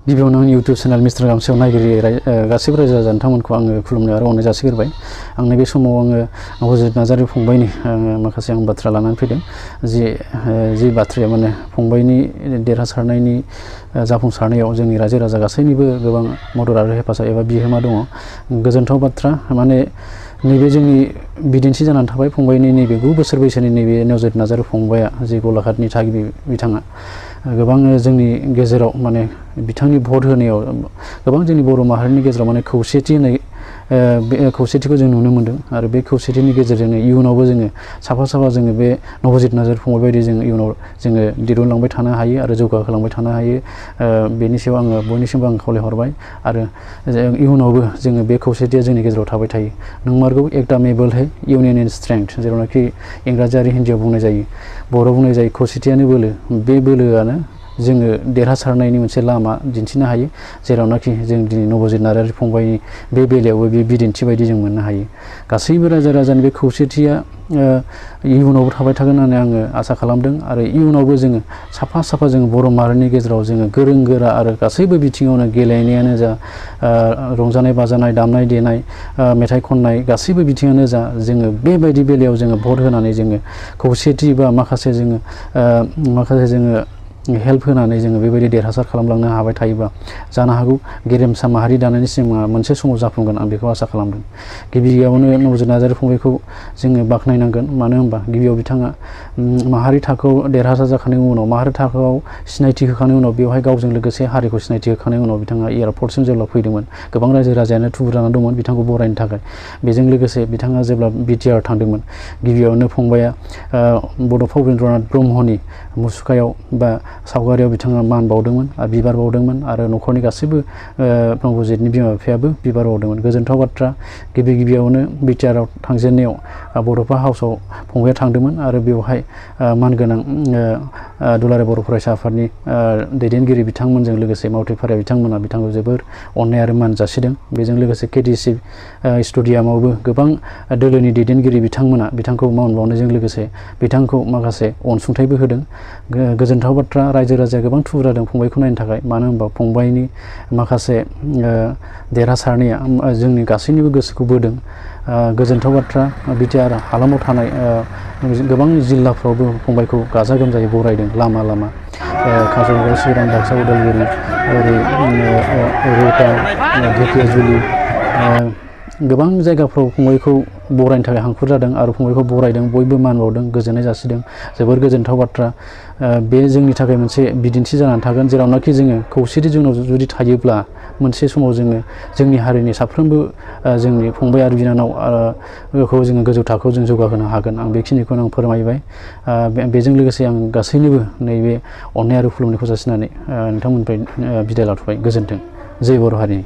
गिबियावनो आंनि YouTube channel mister गामसेयाव नायगिरि गासैबो रायजो राजा नोंथांमोनखौ आङो खुलुमनो आरो अननाय जासिग्रोबाय। आं नैबे समाव आङो अजित नार्जारि फंबायनि माखासे आं बाथ्रा लानानै फैदों जि बाथ्राया माने फंबायनि देरहासारनायनि जाफुंसारनायाव जोंनि रायजो राजा गासैनिबो गोबां मदद आरो हेफाजाब एबा बिहोमा दङ। गोजोनथाव बाथ्रा माने नैबे जोंनि बिदिन्थि जानानै थाबाय फंबायनि नैबे 9 बोसोर बैसोनि नैबे अजित नार्जारि फंबाया जि गलाघाटनि थागिबि बिथाङा गोबां जोंनि गेजेराव माने बिथांनि भट होनायाव गोबां जोंनि बर' माहारिनि गेजेराव माने खौसेथि होनाय बे खौसेथिखौ जों नुनो मोन्दों आरो बे खौसेथिनि गेजेरजोंनो इयुनावबो जोङो साफा जोङो बे अजित नार्जारि फंबाय बायदि जों इयुनाव जोङो दिरुनलांबाय थानो हायो आरो जौगाहोलांबाय थानो हायो। बेनि सायाव आङो बयनिसिमबो आं खावलायहरबाय आरो इयुनावबो जोङो बे खौसेथिया जोंनि गेजेराव थाबाय थायो। नंमारगौ एकता में बल है इउनियन इन स्ट्रेंथ जेरावनाखि इंराजि आरो हिन्दीआव बुंनाय जायो, बर'आव बुंनाय जायो खौसेथियानो बोलो। बे बोलोआनो जोङो देरहासारनायनि मोनसे लामा दिन्थिनो हायो, जेरावनाखि जों दिनै अजित नार्जारि फंबायनि बे बेलायावबो बे बिदिन्थि बायदि जों मोननो हायो। गासैबो रायजो राजानि बे खौसेथिया इयुनावबो थाबाय थागोन होननानै आङो आसा खालामदों आरो इयुनावबो जोङो साफा जोङो बर' माहारिनि गेजेराव जोङो गोरों गोरा आरो गासैबो बिथिङावनो गेलेनायानो जा, रंजानाय बाजानाय, दामनाय देनाय, मेथाइ खननाय गासैबो बिथिङानो जा, जोङो बेबायदि बेलायाव जोङो भट होनानै जोङो खौसेथि बा माखासे जोङो हेल्प होनानै जोङो बेबायदि देरहासार खालामलांनो हाबाय थायोबा जानो हागौ गेरेमसा माहारि दानायनि सिमाङा मोनसे समाव जाफुंगोन आं बेखौ आसा खालामदों। गिबियावनो अजित नार्जारि फंबायखौ जोङो बाख्नायनांगोन। मानो होनबा गिबियाव बिथाङा माहारि थाखोआव देरहासार जाखांनायनि उनाव माहारि थाखोआव सिनायथि होखांनायनि उनाव बेवहाय गावजों लोगोसे हारिखौ सिनायथि होखांनायनि उनाव बिथाङा एयारपर्टसिम जेब्ला फैदोंमोन गोबां रायजो राजायानो थुबुर जानानै दंमोन बिथांखौ बरायनो थाखाय। बेजों लोगोसे बिथाङा जेब्ला BTR थांदोंमोन गिबियावनो फंबाया बड'फा उपेन्द्रनाथ ब्रह्मनि मुसुखायाव बा सावगारियाव बिथाङा मान बावदोंमोन आरो बिबार बावदोंमोन आरो न'खरनि गासैबो अजितनि बिमा बिफायाबो बिबार बावदोंमोन। गोजोनथाव बाथ्रा। गिबियावनो BTRआव थांजेननायाव बड'फा हाउसआव फंबाया थांदोंमोन आरो बेवहाय मानगोनां दुलाराय बर' फरायसा आफादनि दैदेनगिरि बिथांमोनजों लोगोसे मावथिफारिया बिथांमोना बिथांखौ जोबोर अननाय आरो मान जासिदों। बेजों लोगोसे KTC स्टेडियामावबो गोबां दोलोनि दैदेनगिरि बिथांमोना बिथांखौ मान बावनायजों लोगोसे बिथांखौ माखासे अनसुंथाइबो होदों। गोजोनथाव बाथ्रा। रायजो राजाया गोबां थुबुर जादों फंबायखौ नायनो थाखाय। मानो होनबा फंबायनि माखासे देरहासारनाया जोंनि गासैनिबो गोसोखौ बोदों। गोजोनथाव बाथ्रा। BTR हालामाव थानाय गोबां जिल्लाफ्रावबो फंबायखौ गाजा गोमजायै बरायदों। लामा काजलगाव, चिरां, बाक्सा, उदालगुरि, ओरै रौता, धेकियाजुलि गोबां जायगाफ्राव फंबायखौ बरायनो थाखाय हांखुर जादों आरो फंबायखौ बरायदों। बयबो मान बावदों, गोजोननाय जासिदों। जोबोर गोजोनथाव बाथ्रा। बे जोंनि थाखाय मोनसे बिदिन्थि जानानै थागोन, जेरावनाखि जोङो खौसेथि जोंनाव जुदि थायोब्ला मोनसे समाव जोङो जोंनि हारिनि साफ्रोमबो जोंनि फंबाय आरो बिनानावखौ जोङो गोजौ थाखोआव जों जौगाहोनो हागोन। आं बेखिनिखौनो आं फोरमायबाय। बेजों लोगोसे आं गासैनोबो नैबे अननाय आरो खुलुमनायखौ जासिनानै नोंथांमोननिफ्राय बिदाय लाथ'बाय। गोजोन्थों। जय बर' हारि।